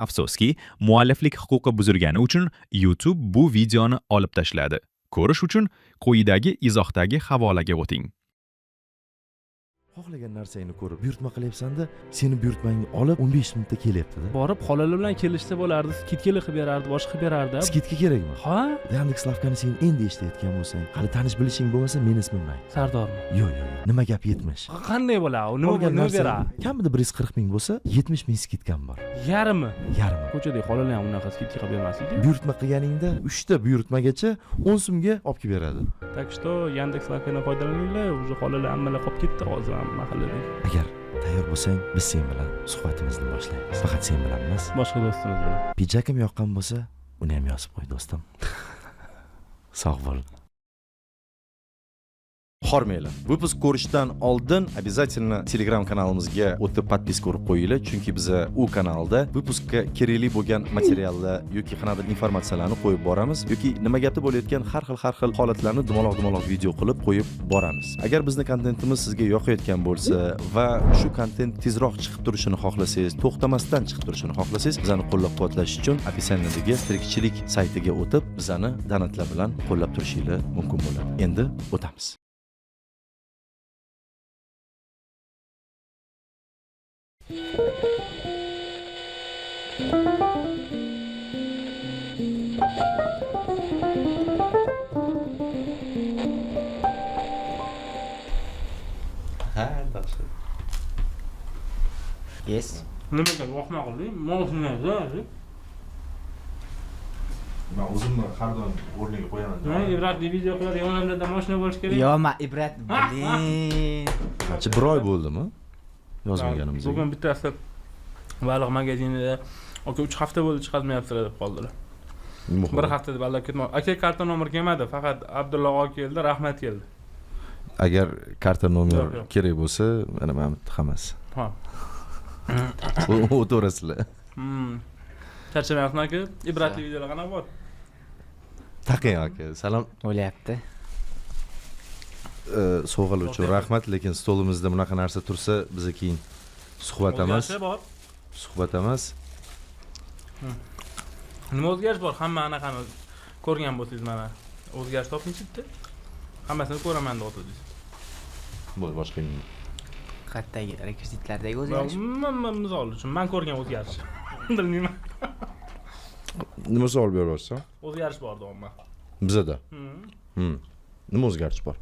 Afsuski, mualliflik huquqi buzilgani uchun YouTube bu videoni olib tashladi. Ko'rish uchun quyidagi izohdagi havolaga o'ting. Xohlagan narsangni ko'rib buyurtma qilyapsanda, seni buyurtmangni olib 15 minutda kelyaptida. Borib xolalar bilan kelishsa bo'lardi, скидка li qilib berardi, boshqa qilib berardi. Скидка kerakmi? Ha. Yandex Lavkani sen endi eshitayotgan bo'lsang, hali tanish bilishing bo'lmasa, meni ismimni ayt. Sardormi? Yo'q, nima gap, 70. Qanday bo'ladi u? Nima Olgan nima narsang beradi? Kamida 140 000 bo'lsa, 70 000 скидка m bor. Yarmi? Yarmi. Ko'chadagi xolalar ham unaqa скидка qilib bermasdi. Buyurtma qilganingda uchta buyurtmagacha 10 so'mga olib kelib beradi. Так что Yandex Lavkadan foydalaninglar. Уже xolalar hammalar qolib ketdi hozir ham mahalladagi. Agar tayyor bo'lsang, biz sen bilan suhbatimizni boshlaymiz. Faqat sen bilan emas, boshqa do'stimiz bilan. Pidjakim yoqqan bo'lsa, uni ham yozib qo'y, do'stim. Sog' bo'l. Hormanglar. Выпуск ko'rishdan oldin обязательно Telegram kanalimizga o'tib, подписка urib qo'yinglar, chunki biza u kanalda выпуск ka kerakli bo'lgan materiallar yoki qanaqadir informatsiyalarni qo'yib boramiz yoki nima gapda bo'layotgan har xil har xil holatlarni dumaloq dumaloq video qilib qo'yib boramiz. Agar bizni kontentimiz sizga yoqayotgan bo'lsa va shu kontent tezroq chiqib turishini xohlasangiz, to'xtamasdan chiqib turishini xohlasangiz, bizani qo'llab-quvvatlash uchun описание dagi tirikchilik saytiga o'tib, bizani donatlar bilan qo'llab turishinglar mumkin bo'ladi. Endi o'tamiz. Ha, dahshat. Yes. Nimaga vohma qilding moshinada? Man o'zimni har doim o'rniga qo'yaman. Nima, ibratli video qiladigan odamlarda moshina bo'lishi kerak. Yo, ma ibrat, блин. Qancha, bir oy bo'ldimi yozmaganimizga? Bugun bittasi baliq magazinida: "Aka, 3 hafta bo'ldi chiqazmayapsizlar", deb qoldilar. Nima? Bir hafta deb aldab ketmoq, aka. Karta nomer kelmadi, faqat Abdulla og'a keldi, rahmat keldi. Agar karta nomer Yo'q, yo'q. kerak bo'lsa, mana bu yerda hammasi. Ha. O'taverasizlar. Charchamayapsizmi, aka? Ibratli videolar qanaqa bor? Taqing, aka, salom. O'lyapti. Sovg'alar uchun rahmat, lekin stolimizda bunaqa narsa tursa, biza keyin suhbat emas. O'zgarishi bor. Suhbat emas. Nima o'zgarish bor? Hamma anaqani ko'rgan bo'lsangiz, mana, o'zgarish topingchi bitta. Hammasini ko'raman deyotdingiz. Bo'ldi, boshqa nima? Qayerdagi rekvizitlardagi o'zgarish? Man misol uchun, man ko'rgan o'zgarish, bilmayman. Nima savol beryapsan? O'zgarish bor deyapman. Bizada? Hmm. Nima o'zgarish bor?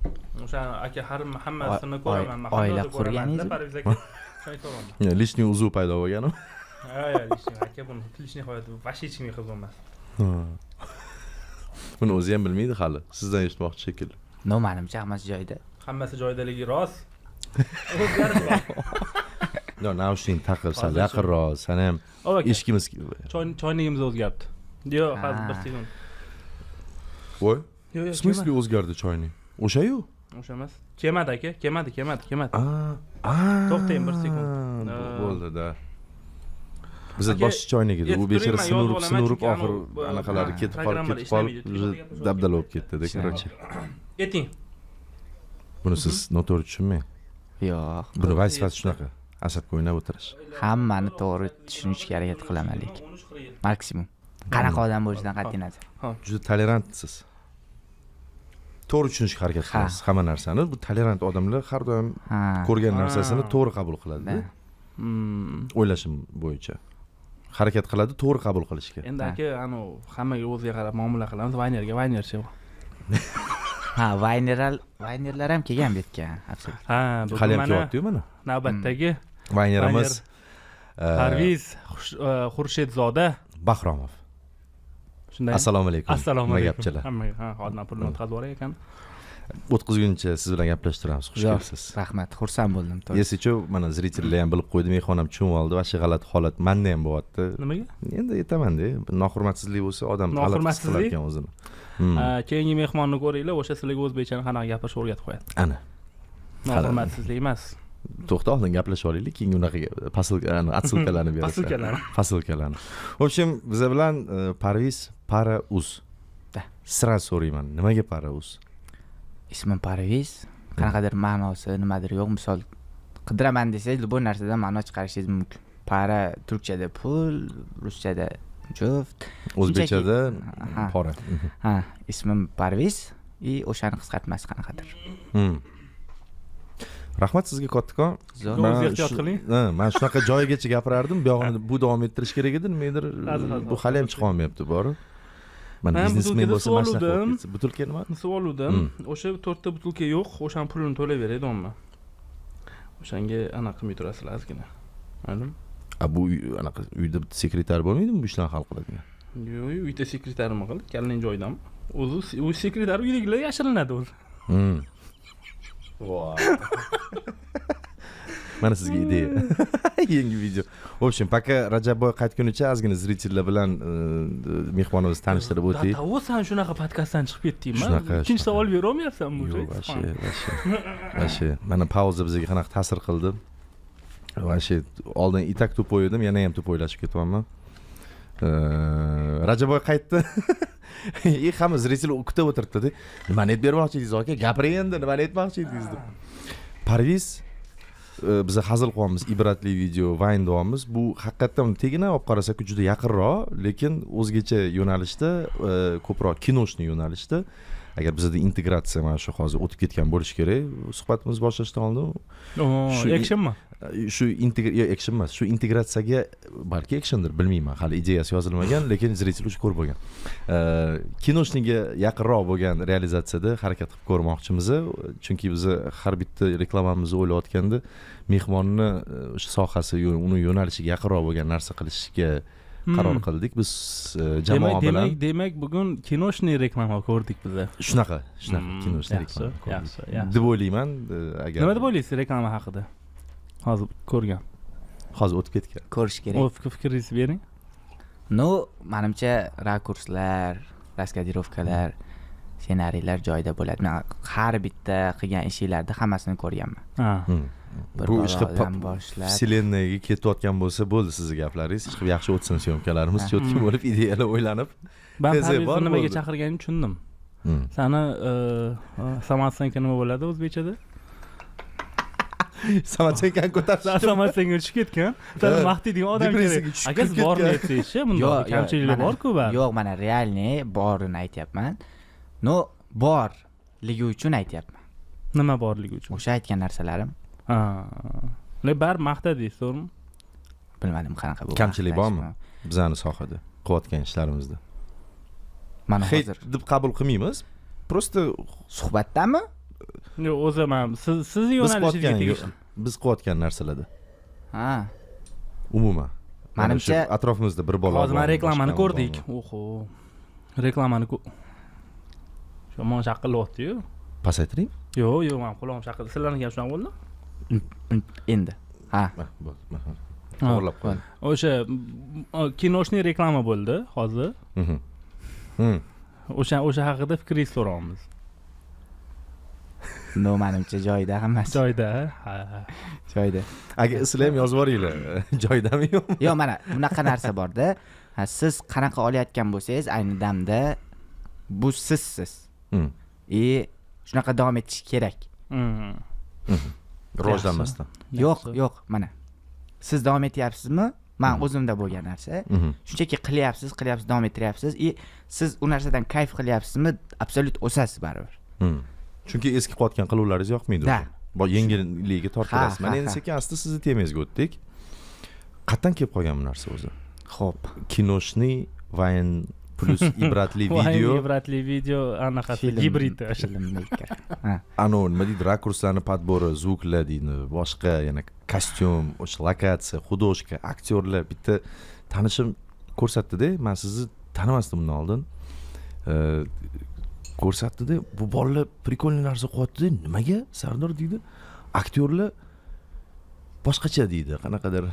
O'sha aka, har hammasini ko'raman man. Oila Hamma ko'raman. qurganingizmi? Parviz aka, shuni ko'raman. Лишний uzuv paydo bo'lganimi? Ha, лишний, aka, buni лишний hayoti вообще hech kimga qiziq emas. Buni o'zi ham bilmaydi hali, sizdan eshitmoqchi shekilli. No, manimcha hammasi joyida. Hammasi joyidaligi rost, o'zgarish bor. Yo, наушник taqib, sal Hozir yaqinroq, san ham Ov aka, eshikimiz. Choynigimiz o'zgaribdi. Yo'q, hozir, bir Ha. sekund. Voy. Yo'q, В смысле o'zgardi choynik? O'sha-yu. O'sha emas, kelmadi, aka, kelmadi, kelmadi, kelmadi. A, a. To'xtang bir sekund. Bo'ldi-da. Biza Aka, boshqa choynik edi. U aytib bechora turingman, sinurib, yozib olaman, sinurib, chunki oxiri anavi anaqalari ketib qolib, programmalar ketib qolib, ishlamaydi. уже Telefon dabdala bo'lib ketdi-da, Ishlaydi. короче. Ayting. Buni siz noto'g'ri tushunmang. Yo'q. Buni vazifasi shunaqa. Asabga o'ynab o'tirish. Hammani to'g'ri tushunishga harakat qilaman lekin. Maksimum. Qanaqa odam bo'lishidan qat'iy nazar. Juda tolerantsiz. To'g'ri tushunishga harakat Ha. qilasiz hamma narsani. Bu tolerant odamlar har doim Ha. ko'rgan Ha. narsasini to'g'ri qabul qiladi. Da. O'ylashim bo'yicha. Harakat qiladi to'g'ri qabul qilishga. Endi Ha. aka, anavi hammaga o'ziga qarab muomala qilamiz, vaynerga vaynercha. Ha, vayneral, vaynerlar ham kelgan bu yerga. Absolyut. Ha, bugun Hali ham mana kelyapti-yu mana. navbatdagi Vaynerimiz Parviz Xurshidzoda. Bahromov. Shunday. Assalomu alaykum. Assalomu Nima alaykum. gapchilar? Hammaga. Ha, hozir man pulni o'tkazib yuboray ekan. O'tkazguncha siz bilan gaplashib turamiz. Xush Yo'q, kelibsiz. rahmat, xursand bo'ldim. To'g'ri. Если что, mana зритель lar ham bilib qo'ydi, mehmon ham tushunib oldi. Вообще g'alati holat manda ham bo'lyapti. Nimaga? Endi aytaman-da, bir nohurmatsizlik bo'lsa, odam g'alati his Nohurmatsizlik? qilar ekan o'zini. Ha, keyingi mehmonni ko'ringlar, o'sha sizlarga o'zbekchani qanaqa gapirishni o'rgatib qo'yadi. Ana. Nohurmatsizlik emas. To'xta, oldin gaplashib olaylik, keyin unaqa posilka, отсылка larni berasan. Posilkalarni. Посылка larni. В общем, biza bilan Parviz Para Uz. Da. Сразу so'rayman, nimaga Para Uz? Ismim Parviz. Qanaqadir ma'nosi, nimadir yo'q. Misol, qidiraman desangiz, любой narsadan ma'no chiqarishingiz mumkin. Para turkchada pul, ruschada juft. O'zbekchada Ha. pora. Ha, ismim Parviz и o'shani qisqartmasi qanaqadir. Rahmat sizga kattakon. Zo'r. Man O'zingiz ehtiyot qiling. Ha, man shunaqa joyigacha gapirardim, buyog'ini bu davom ettirish kerak edi, nimagadir Hozir, hozir, bu hali ham chiqa olmayapti bori. Mana Man biznesmen butilkada bo'lsa suv mana shunaqa bo'lib oluvdim. ketsa. Butilka nima? Suv oluvdim. O'sha to'rtta butilka yo'q, o'shani pulini to'lab beray deyapman. O'shanga anaqa qilmay turasizlar ozgina. Maylimi? A, bu anaqa uyda bitta sekretar bo'lmaydimi bu ishlarni hal qiladigan? Yo'q, uyda sekretar nima qildi? Kallang joyidami? O'zi u sekretar uydagilar yashirinadi o'zi. Mana sizga ideya. Yangi video. В общем, пока Rajabboy qaytgunicha ozgina зритель lar bilan mehmonimizni tanishtirib o'tay. Того san shunaqa podkastdan chiqib ketdingmi? Shunaqa, Ikkinchi shunaqa. savol berolmayapsanmi уже? Yo'q, вообще, вообще. Вообще, mana pauza bizga qanaqa ta'sir qildi. Вообще, oldin и так тупой edim, yana ham тупой lashib ketyapman. Rajabboy qaytdi. И hamma зритель kutib o'tiribdi. Nimani aytib bermoqchi edingiz, aka? Gapiring endi, nimani aytmoqchi edingiz deb. Parviz, biza hazil qilyapmiz, ibratli video, vayn deyapmiz. Bu haqiqatdan tegini olib qarasak juda yaqinroq, lekin o'zgacha yo'nalishda, ko'proq киношный yo'nalishda. Agar bizada integratsiya mana shu hozir o'tib ketgan bo'lishi kerak, suhbatimiz boshlashdan oldin Actionmi? Shu yo'q, action emas, shu integratsiyaga balki actiondir, bilmayman, hali ideyasi yozilmagan, lekin зритель уже ko'rib bo'lgan. Киношный ga yaqinroq bo'lgan realizatsiyada harakat qilib ko'rmoqchimiz, chunki biz har bitta reklamamizni o'ylayotganda mehmonni o'sha sohasi, uni yo'nalishiga yaqinroq bo'lgan narsa qilishga qaror qildik biz jamoa Demak, bilan. demak, bugun киношный reklama ko'rdik biza. Shunaqa, shunaqa киношный Yaxshi, reklama ko'rdik. yaxshi, yaxshi. Deb o'ylayman, agar Nima deb o'ylaysiz reklama haqida? Hozir ko'rgan. Hozir o'tib ketgan. Ko'rish kerak. O fikringizni bering. Ну, manimcha, rakurslar, раскадровка lar, ssenariylar joyida bo'ladi. Men har bitta qilgan ishinglarni hammasini ko'rganman. Bir Bu ishga balodan boshlab. Вселенная ga ketayotgan bo'lsa bo'ldi sizni gaplaringiz. Chiqib yaxshi o'tsin съёмка larimiz, четкий bo'lib, ideyalar o'ylanib. Man TZ Parvizni bor nimaga bo'ldi. chaqirganimni tushundim. Sani самооценка nima bo'ladi o'zbekchada? Самооценка ni ko'tarish. Самооценка tushib ketgan. Sani maqtaydigan odam kerak. Depressiyaga tushib Aka, siz ketgan. borini aytsangiz-chi, bunda Yo'q, yo'q, kamchiliklar bor-ku baribir. Yo'q, mana реальный borini aytyapman. Но, borligi uchun aytyapman. Nima borligi uchun? O'sha aytgan narsalarim. Ha. Lekin baribir maqtadingiz, to'g'rimi? Bilmadim qanaqa bu. Kamchilik bormi? Maqtashmi? Bizani sohada qilayotgan ishlarimizda. Mana Hate hozir deb qabul qilmaymiz. Просто suhbatdami? Yo'q, o'zi man siz sizni biz yo'nalishingizga qilayotgan tegishli. biz qilayotgan narsalarda. Ha. Umuman. Mana shu Manimcha atrofimizda bir bola Hozir mana bormi, reklamani boshqami ko'rdik. bormi? Oho. Reklamani yomon shaqillayapti-yu. Pasaytiring. Yo'q, yo'q, man qulog'im shaqildi. Sizlarniki ham shunaqa bo'ldimi? Endi. Ha. Ha, bo'ldi. Mana. Ha. To'g'irlab qo'ying. O'sha киношный reklama bo'ldi hozir. O'sha haqida fikringizni so'rayapmiz. Но, manimcha joyida hammasi. Joyida, ha. Joyida. Aka, sizlar ham yozib yuboringlar. Joyidami yo'qmi? Yo'q, mana bunaqa narsa borda. Ha, siz qanaqa olayotgan bo'lsangiz, ayni damda bu sizsiz. И shunaqa davom etish kerak. Rivojlanmasdan. Yo'q, yo'q, mana. Siz davom etyapsizmi? Man o'zimda bo'lgan narsa. Shunchaki qilyapsiz, qilyapsiz, davom ettiryapsiz и siz u narsadan kayf qilyapsizmi, absolyut o'sasiz baribir. Chunki eski qilayotgan qiluvlaringiz yoqmaydi. Да. Bu yengilligiga tortilasiz. Ha, Mana ha, endi ha. sekin asta sizni temangizga o'tdik. Qayerdan kelib qolgan bu narsa o'zi? Xo'p. Киношный vayn plus ibratli Video, video. Ibratli video anaqasi Film, gibrid o'sha. Filmmaker. Ha. Anavi nima deydi, rakurslarni подбор i, звук lar deydi, boshqa yana kostyum, o'sha lokatsiya, художка, aktyorlar. Bitta tanishim ko'rsatdida, man sizni tanimasdim bundan oldin. Ko'rsatdida, bu bolalar прикольный narsa qilyapti, nimaga Sardor deydi, aktyorlar boshqacha deydi, qanaqadir,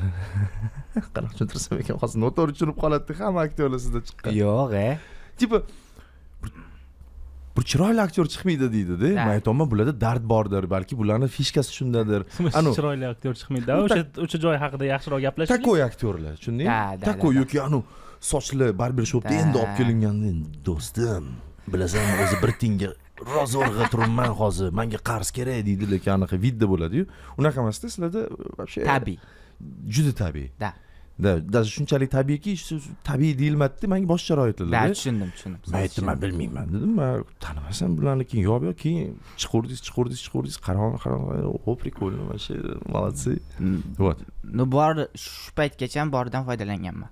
qanaqa tushuntirsam ekan, hozir noto'g'ri tushunib qoladida hamma aktyorlar sizda chiqqan. Yo'q, e. Типа bir chiroyli aktyor chiqmaydi deydida. Ha. Man aytyapman, bularda dard bordir, balki bularni фишка si shundadir. Anu Chiroyli aktyor chiqmaydi. O'sha joy haqida yaxshiroq gaplashaylik. Такой aktyorlar, tushundingmi? Да, да, Такой да, да. yoki anu sochli барбершоп da endi olib kelinganda, do'stim, bilasanmi, o'zi bir tiyinga ro'zg'orga turibman hozir, manga qarz kerak deydi, lekin anaqa вид da bo'ladiyu, unaqa emasda sizlarda вообще. Tabiiy. Juda tabiiy. Да. Да, даже shunchalik tabiiyki, shu tabiiy deyilmadida, manga boshqacharoq Да. aytildi. Tushundim. Man aytdim, man bilmayman dedim, man tanimasam bularni. Keyin yo'q, yo'q, keyin chiqurdingiz, chiqurdingiz, chiqurdingiz, qarang, qarang, о, прикольно вообще, молодцы, вот. Ну, bor, shu paytgacha boridan foydalanganman.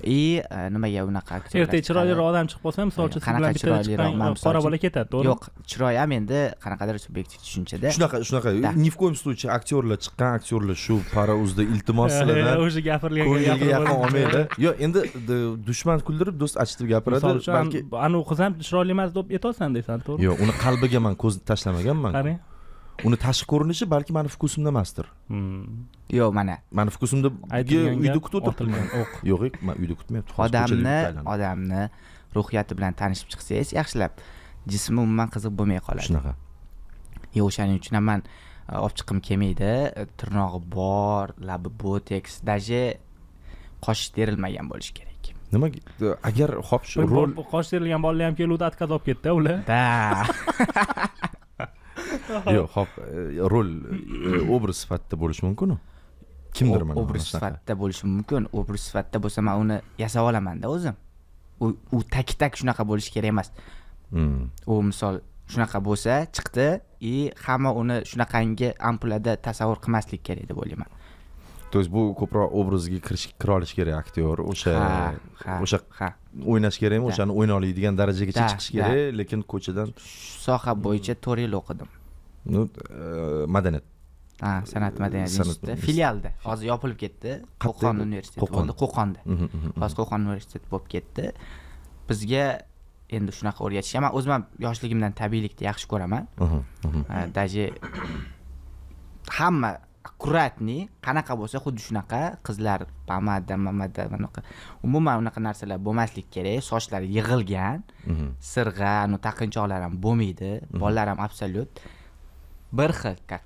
И nimaga unaqa aktyorlar Ertaga chiqadi? Chiroyliroq odam chiqib qolsa, misol uchun, siz Qanaqa bilan bitta chiroyliroq? chiqqan Man misol qora uchun- bola ketadi, to'g'rimi? Yo'q, chiroy ham endi qanaqadir subyektiv tushunchada. Shunaqa, shunaqa. Да. Ни в коем случае aktyorlar, chiqqan aktyorlar shu para uzda, iltimos sizlardan, O'sha gapirilgan ko'ngilga yaqin olmanglar. Yo'q, endi dushman kuldirib, do'st achitib gapiradi. Misol uchun, balki anavi qiz ham chiroyli emas deb aytyapsan deysan, to'g'rimi? Yo'q, uni qalbiga man ko'z tashlamaganman. Qarang. Uni tashqi ko'rinishi balki mani вкус imda emasdir. Yo'q, mana. Mani вкус imda Aytilgan uyda gap, kutib o'tiribman. otilgan o'q. Yo'q, man uyda kutmayapti. Hozir ko'chada Odamni yurib aylanib. Odamni ruhiyati bilan tanishib chiqsangiz yaxshilab, jismi umuman qiziq bo'lmay qoladi. Shunaqa. Yo'q, o'shaning uchun ham man olib chiqqim kelmaydi. Tirnog'i bor, labi botoks, даже qosh terilmagan bo'lishi kerak. Nimaga? Agar, hop, shu rol Qosh terilgan bolalar ham keluvdi, отказ olib ketdi ular. Да. Yo'q, hop, rol obraz sifatida bo'lishi mumkinu kimdir, mana Obraz shunaqa. sifatida bo'lishi mumkin. Obraz sifatida bo'lsa, man uni yasab olamanda o'zim. U так так shunaqa bo'lishi kerak emas. U misol shunaqa bo'lsa, chiqdi и hamma uni shunaqangi ampulada tasavvur qilmaslik kerak deb o'ylayman. То есть bu ko'proq obrazga kirish, kira olish kerak aktyor o'sha Ha ha o'sha ha o'ynash kerakmi? Да. O'shani o'ynay oladigan darajagacha Да, chiqish да. kerak, lekin ko'chadan Shu soha bo'yicha 4 yil o'qidim. Ну, madaniyat. Ha, san'at madaniyat San'at institutida, instituti. Filialda. Hozir yopilib ketdi. Qayerda Qo'qon edi? universiteti Qo'qon. bo'ldi, Qo'qonda. Mhm, mhm, mhm. Hozir Qo'qon universiteti bo'lib ketdi. Bizga endi shunaqa o'rgatishgan. Man o'zim ham yoshligimdan tabiiylikni yaxshi ko'raman. Mhm, mhm. Даже hamma аккуратный, qanaqa bo'lsa xuddi shunaqa. Qizlar pomada mamada, bunaqa, umuman unaqa narsalar bo'lmasligi kerak. Sochlar yig'ilgan, sirg'a, anu taqinchoqlar ham bo'lmaydi. Bolalar ham абсолют bir xil, как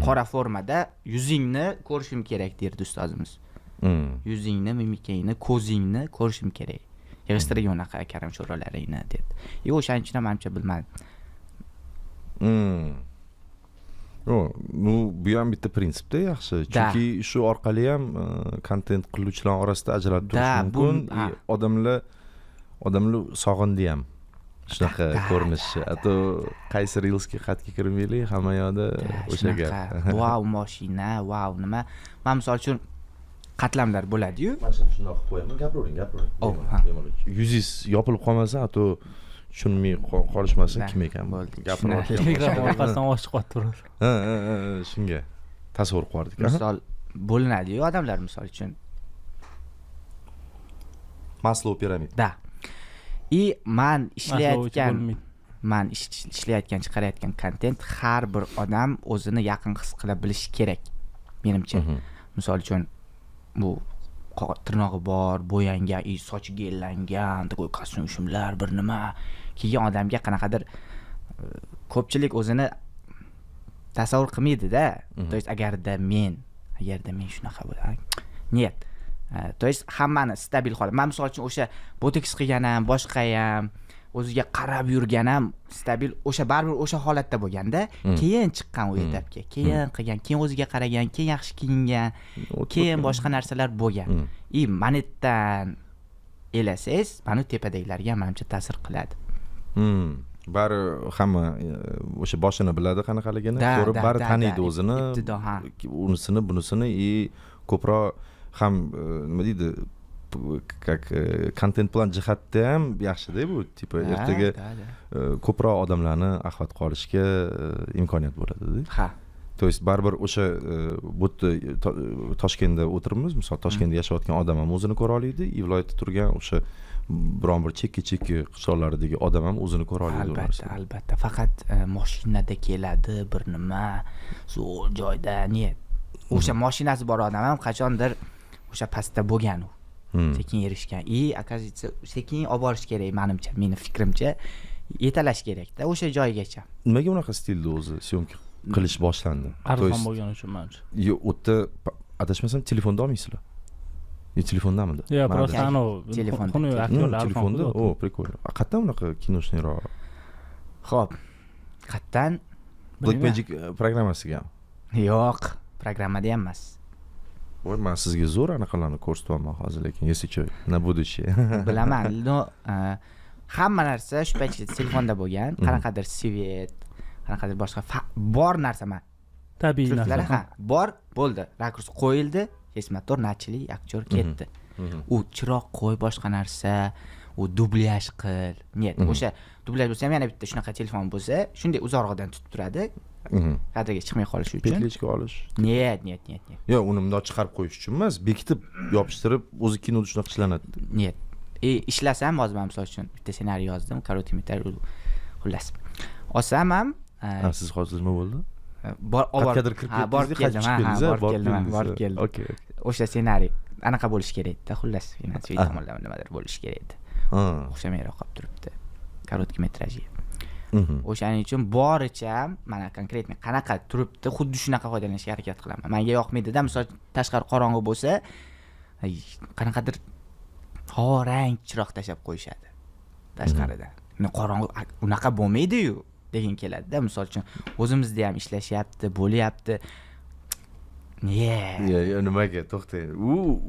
qora formada yuzingni ko'rishim kerak derdi ustozimiz. Yuzingni, mimikangni, ko'zingni ko'rishim kerak, yig'ishtirgin unaqa karam sho'ralaringni dedi. И o'shaning uchun ham manimcha, bilmadim. O, ну, bu ham bitta prinsipda, yaxshi, chunki shu orqali ham kontent qiluvchilar orasida ajralib turish Да, mumkin. Ha. И odamlar sog'indi ham shunaqa ko'rinishi, а то qaysi reelsga, xatga kirmaylik, hamma yoqda o'sha gap. Shunaqa vau moshina, vau nima. Man misol uchun qatlamlar bo'ladiyu. Mana shuni shundoq qilib qo'yaman, gapiravering, gapiravering. Oh, Bemalol, ha. bemalol. Yuzingiz yopilib qolmasa, а то tushunmay qolishmasin Да, kim ekan bo'ldi, gapirayotgan. Telegram orqasidan ovoz chiqyapti turadi. Ha, shunga tasavvur qilib yubordik. Aha. Misol bo'linadiyu odamlar, misol uchun. Maslov piramid. Да, и man ishlayotgan bo'lmaydi. Man ishlayotgan, chiqarayotgan kontent har bir odam o'zini yaqin his qila bilishi kerak menimcha. Misol uchun, bu tirnog'i bor, bo'yangan и sochi gellangan, такой kostyum shimlar, bir nima kiygan odamga qanaqadir ko'pchilik o'zini tasavvur qilmaydida. То есть agarda men shunaqa bo'lsa, нет. То есть hammani stabil holat. Man misol uchun o'sha botoks qilgan ham, boshqa ham, o'ziga qarab yurgan ham stabil, o'sha baribir o'sha holatda bo'lganda, keyin chiqqan u etapga, keyin qilgan, keyin o'ziga qaragan, keyin yaxshi kiyingan, keyin boshqa narsalar bo'lgan. И monetdan elasangiz, mana tepadagilarga manimcha ta'sir qiladi. Bari hamma o'sha boshini biladi qanaqaligini, ko'rib bari taniydi o'zini, Ibtido, ha. unisini, bunisini, и ko'proq ham nima deydi, как kontent plan jihatda ham yaxshida bu, типа ertaga да, да. Ko'proq odamlarni охват qilishga imkoniyat bo'ladida. Ha. То есть baribir o'sha bu yerda Toshkentda o'tiribmiz, misol, Toshkentda yashayotgan odam ham o'zini ko'ra oladi и viloyatda turgan o'sha biron bir chekka chekka qishloqlardagi odam ham o'zini ko'ra oladi u Albatta. narsada. Albatta, faqat moshinada keladi, bir nima zo'r joyda, нет. O'sha moshinasi bor odam ham qachondir o'sha pastda bo'lgan, u sekin erishgan и, оказывается, sekin olib borish kerak manimcha, meni fikrimcha, yetalash kerakda o'sha joygacha. Nimaga unaqa stilda o'zi съёмка qilish boshlandi? То Arzon есть bo'lgani uchun manimcha. Yo'q, u yerda adashmasam telefonda olmaysizlar yo telefondamidi? Yo'q, Mana просто anavi Telefonda, xunuk telefonda. aktyorlar arzon Telefonda. qilib. O, прикольно. A qayerdan unaqa киношный roq? Ho'p, qayerdan? Black Magic programmasigami? Yo'q, programmada ham emas. Voy, man sizga zo'r anaqalarni ko'rsatyapman hozir, lekin если что, на будущее. Bilaman, но hamma narsa shu paytgacha telefonda bo'lgan, qanaqadir свет, qanaqadir boshqa bor narsa man Tabiiy truklar narsa. Ha, bor bo'ldi, rakurs qo'yildi, есть мотор, начали, aktyor ketdi. U chiroq qo'y, boshqa narsa, u dublyaj qil, нет. O'sha dublyaj bo'lsa ham, yana bitta shunaqa telefon bo'lsa, shunday uzoqroqdan tutib turadi, kadrga chiqmay qolishi uchun. Петличка olish. Нет, нет, нет, нет. Yo'q, uni bundoq chiqarib qo'yish uchun emas, bekitib, yopishtirib, o'zi kinoda shunaqa ishlanadi. Нет, и ishlasam, hozir man, misol uchun, bitta ssenariy yozdim, короткий метр, xullas, olsam ham Ha, siz hozir nima bo'ldi? Bor, Qayergadir kirib ha, borib ketdingiz, keldim, qaytib ha, chiqib ha, keldingiz, borib keldim, ha, borib keldim. Okey. O'sha ssenariy anaqa bo'lishi kerak edi, xullas, finansiy tomonlama nimadir bo'lishi kerak edi, o'xshamayroq qolib turibdi короткий метраж ga. O'shaning uchun boricha mana конкретно qanaqa turibdi, xuddi shunaqa foydalanishga harakat qilaman. Manga yoqmaydida, misol, tashqari qorong'i bo'lsa, ay, qanaqadir rang chiroq tashlab qo'yishadi tashqarida. Qorong'i unaqa bo'lmaydiyu degin keladida. Misol uchun, o'zimizda ham ishlashyapti, bo'lyapti. Не. Yo, nimaga, to'xtang,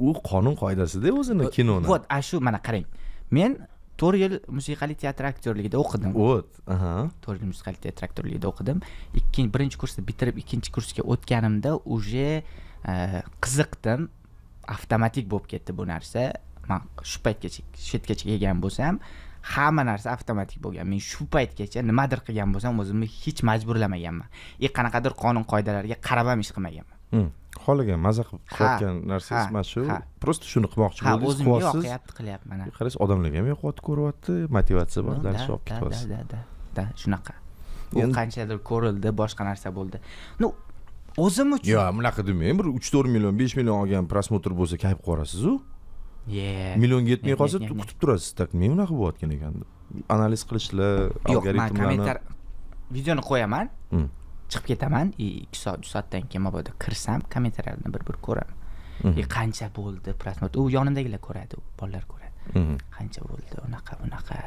u qonun qoidasida o'zini kinoni. Вот, a shu, mana qarang, men 4 yil musiqali teatr aktyorligida o'qidim. Вот, aha. 4 yil musiqali teatr aktyorligida o'qidim. Ikkinchi, birinchi kursni bitirib, ikkinchi kursga o'tganimda уже qiziqdim, avtomatik bo'lib ketdi bu narsa. Man shu paytgacha, shu yergacha kelgan bo'lsam, hamma narsa avtomatik bo'lgan. Men shu paytgacha nimadir qilgan bo'lsam, o'zimni hech majburlamaganman и qanaqadir qonun qoidalarga qarab ham ish qilmaganman. Xohlagan, maza qilib qilayotgan narsangiz mana shu. Просто shuni qilmoqchi ha, bo'ldingiz, o'zimga qilyapsiz. Yoqyapti, qilyapman, ha. Qaraysiz, odamlarga ham yoqyapti, ko'ryapti, motivatsiya bor, Ну, дальше olib ketyapsiz. Да, shunaqa. U qanchadir ko'rildi, boshqa narsa bo'ldi, ну, o'zim uchun. Yo'q, bunaqa demang, bir 3-4 million, 5 million olgan просмотр bo'lsa, kayf qilib yuborasizu. Yeah. Millionga yetmay Ne, qolsa, ne, ne, ne. kutib turasiz, так, nima bunaqa bo'layotgan ekan deb analiz qilishlar, Yo'q, man algoritmlarni. Kommentar, videoni qo'yaman, chiqib ketaman и 2 soat, 3 soatdan keyin mabodo kirsam, kommentariyalarni bir bir ko'raman и qancha bo'ldi просмотр. U yonimdagilar ko'radi, u bolalar ko'radi, qancha bo'ldi, unaqa bunaqa,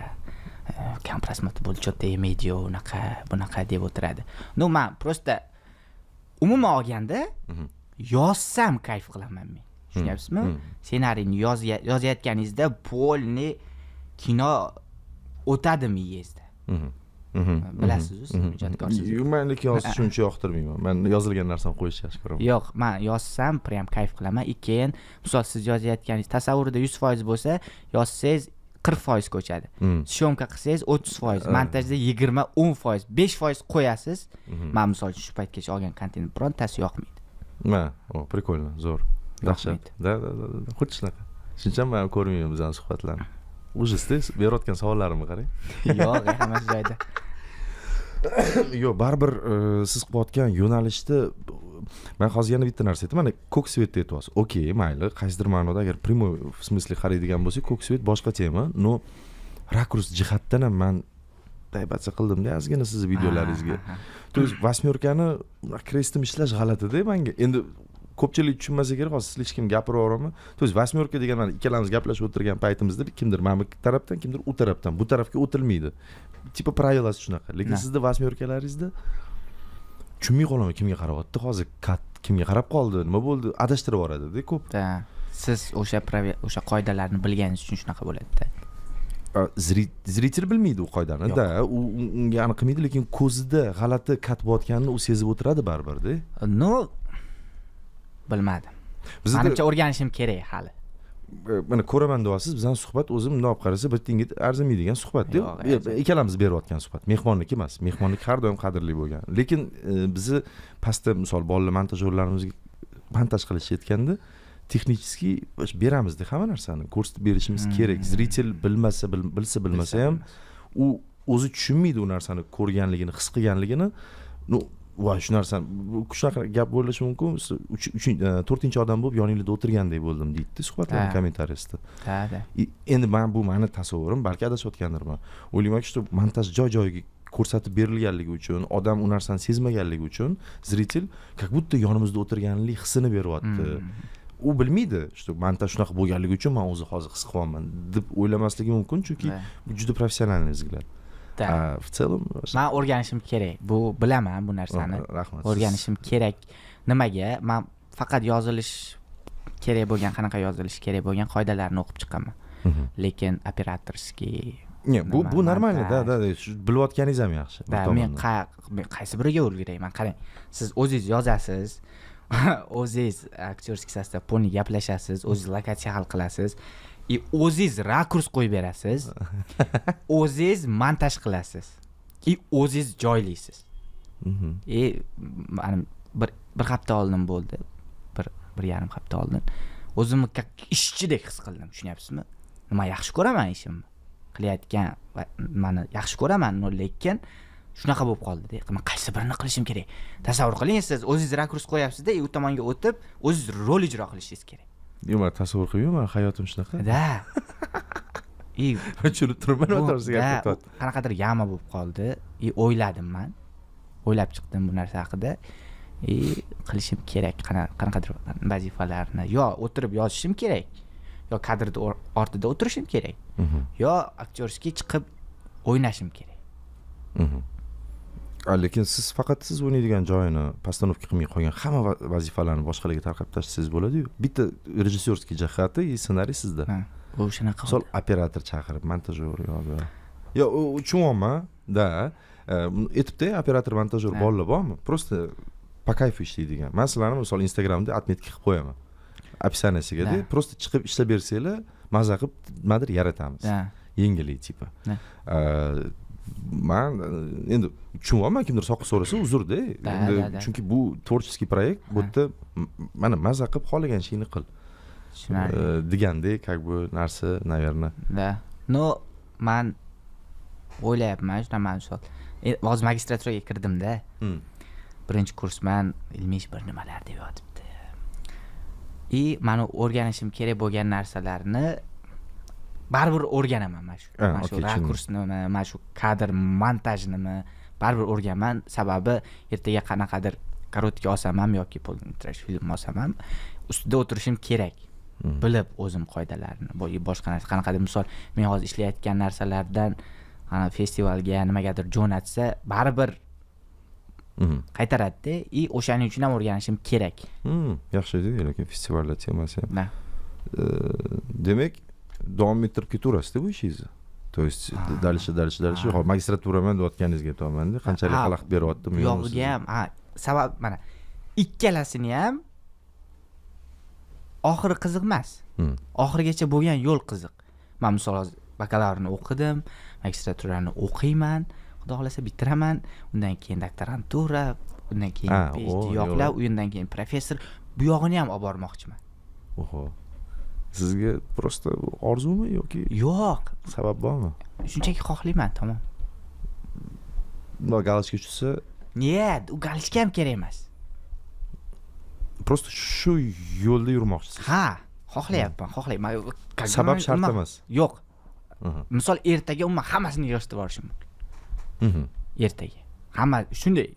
kam просмотр bo'ldi, что то yemaydiyu, unaqa bunaqa deb o'tiradi. Ну, man просто umuman olganda yozsam, kayf qilaman men, tushunyapsizmi? Ssenariyni yozayotganingizda полный kino o'tadi miyangizda. Bilasiz, siz ijodkorsiz. Yo'q, man lekin yozishni uncha yoqtirmayman, man yozilgan narsani qo'yishni yaxshi ko'raman. Yo'q, man yozsam, прям kayf qilaman. И keyin, misol, siz yozayotganingiz tasavvurida 100% bo'lsa, yozsangiz 40% ko'chadi, съёмка qilsangiz 30%, montajda 20, 10%, 5% qo'yasiz. Man, misol uchun, shu paytgacha olgan kontent birontasi yoqmaydi. Ma, o, прикольно, zo'r, dahshat. Yoqmaydi. Да, xuddi shunaqa. Shuning uchun man ko'rmayman bizani suhbatlarni, ужас da berayotgan savollarimni qarang. Yo'q, hammasi joyida. Yo'q, baribir siz qilayotgan yo'nalishda man hozir yana bitta narsa aytaman. Mana ko'k свет ni aytyapsiz, okey, mayli, qaysidir ma'noda, agar прямой в смысле qaraydigan bo'lsak, ko'k свет boshqa tema, но rakurs jihatdan ham man daybatsa qildimda ozgina sizni videolaringizga. То есть восьмерка ni крестом ishlash g'alatida manga. Endi ko'pchilik tushunmasa kerak, hozir слишком gapirib yuboraman. То есть восьмерка degan, mana ikkalamiz gaplashib o'tirgan paytimizda kimdir mana bu tarafdan, kimdir u tarafdan, bu tarafga o'tilmaydi, типа правила si shunaqa. Lekin sizni восьмерка laringizda tushunmay qolaman, kimga qarayapti hozir, kat kimga qarab qoldi, nima bo'ldi, adashtirib yuboradida ko'p. Да, siz o'sha o'sha qoidalarni bilganingiz uchun shunaqa bo'ladida. Зритель bilmaydi u qoidani da, u unga aniq qilmaydi, lekin ko'zida g'alati kat bo'layotganini u sezib o'tiradi baribirda. Ну, bilmadim. Bizda Manimcha, o'rganishim kerak hali. Mana ko'raman deyapsiz, bizani suhbat o'zi bundoq olib qarasa, bir tiyinga arzimaydigan suhbatda. Yo'q, arzimaydi. Ikkalamiz berayotgan suhbat, mehmonniki emas, mehmonniki har doim qadrli bo'lgan. Lekin bizni pastda, misol, bolalar montajyorlarimizga montaj qilishayotganda технический beramizda, hamma narsani ko'rsatib berishimiz kerak. Зритель bilmasa, bilsa, bilmasa ham, u o'zi tushunmaydi u narsani ko'rganligini, his qilganligini. Ну, voy, shu narsani, shunaqa gap bo'lishi mumkin, to'rtinchi odam bo'lib yoninglarda o'tirgandek bo'ldim deydida suhbatlarni kommentariyasida. Да да Endi man, bu mani tasavvurim, balki adashayotgandirman, o'ylaymanki, что montaj joy joyiga ko'rsatib berilganligi uchun, odam u narsani sezmaganligi uchun, зритель как будто yonimizda o'tirganlik hissini beryapti. U bilmaydi, что montaj shunaqa bo'lganligi uchun man o'zi hozir his qilyapman deb o'ylamasligi mumkin, chunki bu juda профессиональный взгляд. Да. А в целом Man o'rganishim kerak, bu bilaman bu narsani. Rahmat. O'rganishim kerak. Nimaga man faqat yozilish Kerak bo'lgan, qanaqa yozilishi kerak bo'lgan qoidalarni o'qib chiqqanman, lekin операторский Не, bu nima, нормально, да. montaj. Да, shu bilayotganingiz ham yaxshi bir Да, men tomondan. Men qaysi biriga ulgurayman? Qarang, siz o'zingiz yozasiz, o'zingiz актёрский состав полный gaplashasiz, o'zingiz lokatsiya hal qilasiz и o'zingiz rakurs qo'yib berasiz, o'zingiz montaj qilasiz и o'zingiz joylaysiz. И mana bir hafta oldin bo'ldi, 1,5 hafta oldin o'zimni как ishchidek his qildim, tushunyapsizmi? Nima, yaxshi ko'raman ishimni, qilayotgan va nimani yaxshi ko'raman, но lekin shunaqa bo'lib qoldida, man qaysi birini qilishim kerak? Tasavvur qiling, siz o'zingiz rakurs qo'yapsizda и u tomonga o'tib o'zingiz rol ijro qilishingiz kerak. Yo'q, man tasavvur qilmayman, hayotim shunaqa. Да, и Tushunib turibman, to'g'risida да, gap ketyapti. Qanaqadir яма bo'lib qoldi и o'yladim, man o'ylab chiqdim bu narsa haqida и qilishim kerak qanaqadir vazifalarni: yo o'tirib yozishim kerak, yo kadrni ortida o'tirishim kerak, yo актёрский chiqib o'ynashim kerak. Lekin siz faqat siz o'ynaydigan joyini постановка qilmay, qolgan hamma vazifalarni boshqalarga tarqatib tashlasangiz bo'ladiyu. Bitta режиссёрский jihati и ssenariy sizda. Ha, bu shunaqa. Misol, operator chaqirib, montajyor yo yo tushunyapman да, aytibdi, operator, montajyor bolalar bormi, просто по кайфу ishlaydigan. Man sizlarni, misol, Instagramda отметка qilib qo'yaman описание siga. Да. Просто chiqib ishlab bersanglar, maza qilib nimadir yaratamiz, yengillik типа. Man endi tushunyapman, kimdir soqqa so'rasa, uzrda endi, да, да. chunki bu творческий проект, bu yerda mana maza qilib xohlagan ishingni qil Tushunarli. Degandek как бы narsa, наверное. Да, но man o'ylayapman shunaqa, misol, hozir magistraturaga kirdimda, birinchi kursman, ilmiy ish bir nimalar deb yotibdi и mani o'rganishim kerak bo'lgan narsalarni baribir o'rganaman, mana shu Ha, mana shu okey, tushundim. rakursnimi, mana shu kadr montajnimi baribir o'rganaman, sababi ertaga qanaqadir короткий olsam ham yoki полнометраж film olsam ham ustida o'tirishim kerak, bilib o'zim qoidalarini, boshqa narsa qanaqadir. Misol, men hozir ishlayotgan narsalardan ana festivalga nimagadir jo'natsa, baribir qaytaradida и o'shaning uchun ham o'rganishim kerak. Yaxshi edi, lekin festivallar temasi ham. Да. Demak, davom ettirib ketaverasizda bu ishingizni, то есть дальше, дальше, дальше. Hop, magistraturaman deyotganingizga aytyapmanda, qanchalik Ha, xalaqit beryaptimi, bu yo'qmi yog'iga sizga? ham, ha, sabab mana ikkalasini ham oxiri qiziq emas, oxirigacha bo'lgan yo'l qiziq. Man, misol, hozir bakalavrni o'qidim, magistraturani o'qiyman, xudo xohlasa bitiraman, undan keyin doktorantura, undan keyin Ha, PhD o, yoqlab, yo'q. undan keyin professor, bu yog'ini ham olib bormoqchiman. Oho, sizga просто orzumi yoki Yo'q. sabab bormi? Shunchaki xohlayman, tamom. Bundoq галочка tushsa. Нет, u галочка ham kerak emas. Просто shu yo'lda yurmoqchisiz. Ha, xohlayapman, xohlayman. Sabab shart emas. Yo'q. Misol, ertaga umuman hammasini yig'ishtirib yuborishim mumkin. Ertaga hamma shunday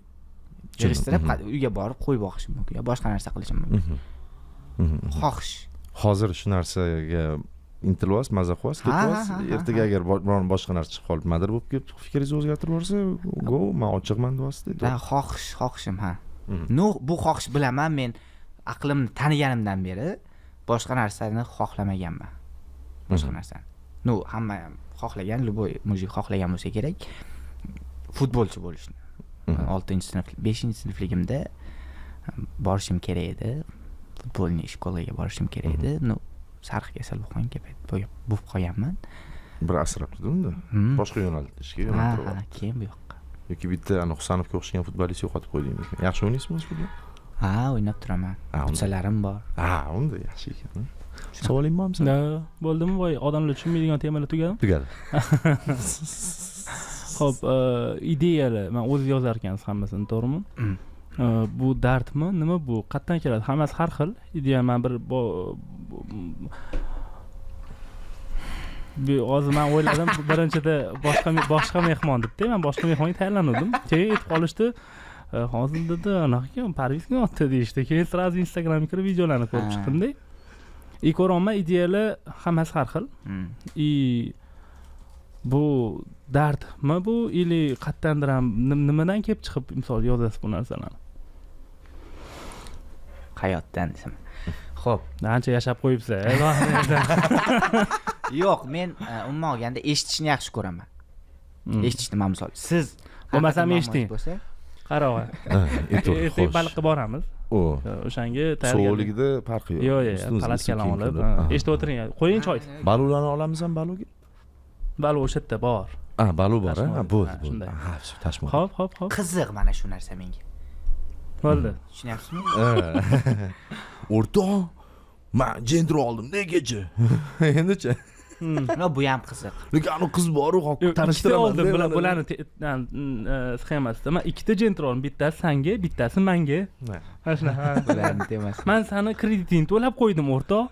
yig'ishtirib, uyga borib qo'yib boqishim mumkin yo boshqa narsa qilishim mumkin. Xohish. Hozir shu narsaga intilyapsiz, maza qilyapsiz, ketyapsiz. Ha, ha, ha, Ertaga agar biron boshqa narsa chiqib qolib, nimadir bo'lib ketib, fikringizni o'zgartirib yuborsa, go, man ochiqman deyapsiz. Ha, xohish, xohishim, ha. Ну, bu xohish bilaman, men aqlimni taniganimdan beri boshqa narsani xohlamaganman, boshqa narsani. Ну, hamma ham xohlagan, любой мужик xohlagan bo'lsa kerak futbolchi bo'lishni. Oltinchi sinf, beshinchi sinfligimda borishim kerak edi, футбольный школа ga borishim kerak edi. Ну, sariq kasal bo'lib qolgan, bo'lib qolganman. Bir asrabdi unda, boshqa yo'nalishga yo'naltirib. Ha, keyin bu yoqqa. Yoki bitta ana Husanovga o'xshagan futbolist yo'qotib qo'ydingmi? Yaxshi o'ynaysizmi o'zi futbol? Ha, o'ynab turaman. Butsalarim bor. Ha, unda yaxshi ekan. Savoling bormi Да, bo'ldimi? Voy, odamlar tushunmaydigan temalar tugadimi? Tugadi. Ho'p, ideyalar, man o'zi yozar ekansiz hammasini, to'g'rimi? Mm. Bu dardmi, nima bu, qayerdan keladi? Hammasi har xil ideya. Man bir bu hozir man o'yladim, birinchida boshqa mehmon debda, man boshqa mehmonga tayyorlanuvdim, keyin aytib qolishdi, hozir dedi, anaqa kim, Parviz kelyapti deyishdi. Keyin сразу Instagramga kirib videolarni ko'rib chiqdimda и ko'ryapman, ideyalar hammasi har xil. И bu dardmi bu или qayerdandir ham, nimadan kelib chiqib, misol, yozasiz bu narsalarni? Hayotdan desam. Ho'p. Ancha yashab qo'yibsiz. Yo'q, men umuman olganda eshitishni yaxshi ko'raman. Eshitishni, man misol, siz Bo'lmasam haqiqatdan eshiting. muammoyingiz bo'lsa. Qarang, Ha, aytaver, ertaga xo'sh. baliqqa boramiz. O. O'shanga tayyorgarlik. Sovuqligida farqi yo'q. Yo'q, Ustimizga palatkani kiyim olib, kirib. ha, Aha. eshitib o'tiring. Qo'ying choy. Balularni olamizmi baluga? Balu o'sha yerda bor. Ha, balu bor, ha? Tashmoq. Bo'ldi, Ha, bo'ldi. shunday. Ha, shu tashmoq. Hop. Qiziq mana shu narsa menga. Bo'ldi. Tushunyapsizmi? O'rtoq, man Gentra oldim kecha. Endichi? No, bu ham qiziq. Lekin anu qiz boru, hop, Yo'q, ikkita tanishtiraman. oldim bularni sxemasida. Man ikkita Gentra oldim. Bittasi sanga, bittasi manga. Mana shunaqa. Bularni temasi. Man sani kreditingni to'lab qo'ydim, o'rtoq.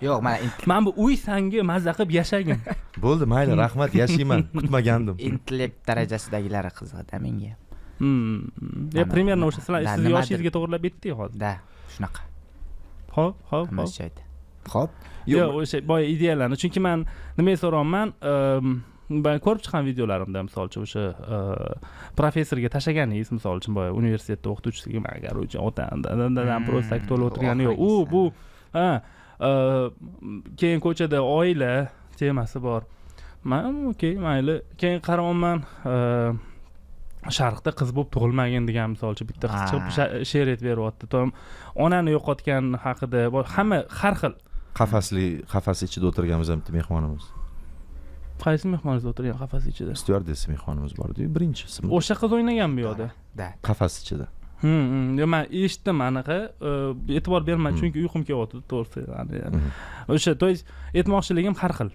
Yo'q, mana Man bu uy sanga, mazza qilib yashagin. Bo'ldi, mayli, rahmat, yashayman. Kutmagandim. Intellekt darajasidagilari qiziqda menga. Ya, примерно o'sha sizlar Da, siz nimadir- yoshingizga to'g'irlab yetdik hozir. Да, shunaqa. Hop. Hammasi joyida. Ho'p. Yo'q, o'sha boya ideyalarni, chunki man nimaga so'rayapman, man ko'rib chiqqan videolarimda, misol uchun, o'sha professorga tashlaganingiz, misol uchun, boya universitetda o'qituvchisiga, man, короче, otam, dadam просто так to'lab o'tirgani yo'q. U bu, ha, keyin ko'chada oila temasi bor. Man okey, mayli. Keyin qarayapman, sharqda qiz bo'lib tug'ilmagin degan, misol uchun, bitta qiz chiqib she'r aytib beryapti. Tom onani yo'qotgan haqida hamma har xil. Qafasli, qafas ichida o'tirganmiz ham bitta mehmonimiz. Qaysi mehmoningizda o'tirgan qafas ichida? Styuardessa mehmonimiz bor edi, birinchisi. O'sha qiz o'ynagan bu yoqda? Да. Qafas ichida. Yo, man eshitdim anaqa, e'tibor bermadim, chunki uyqum kelyapti, to'g'risi. O'sha, то есть, aytmoqchiligim, har xil.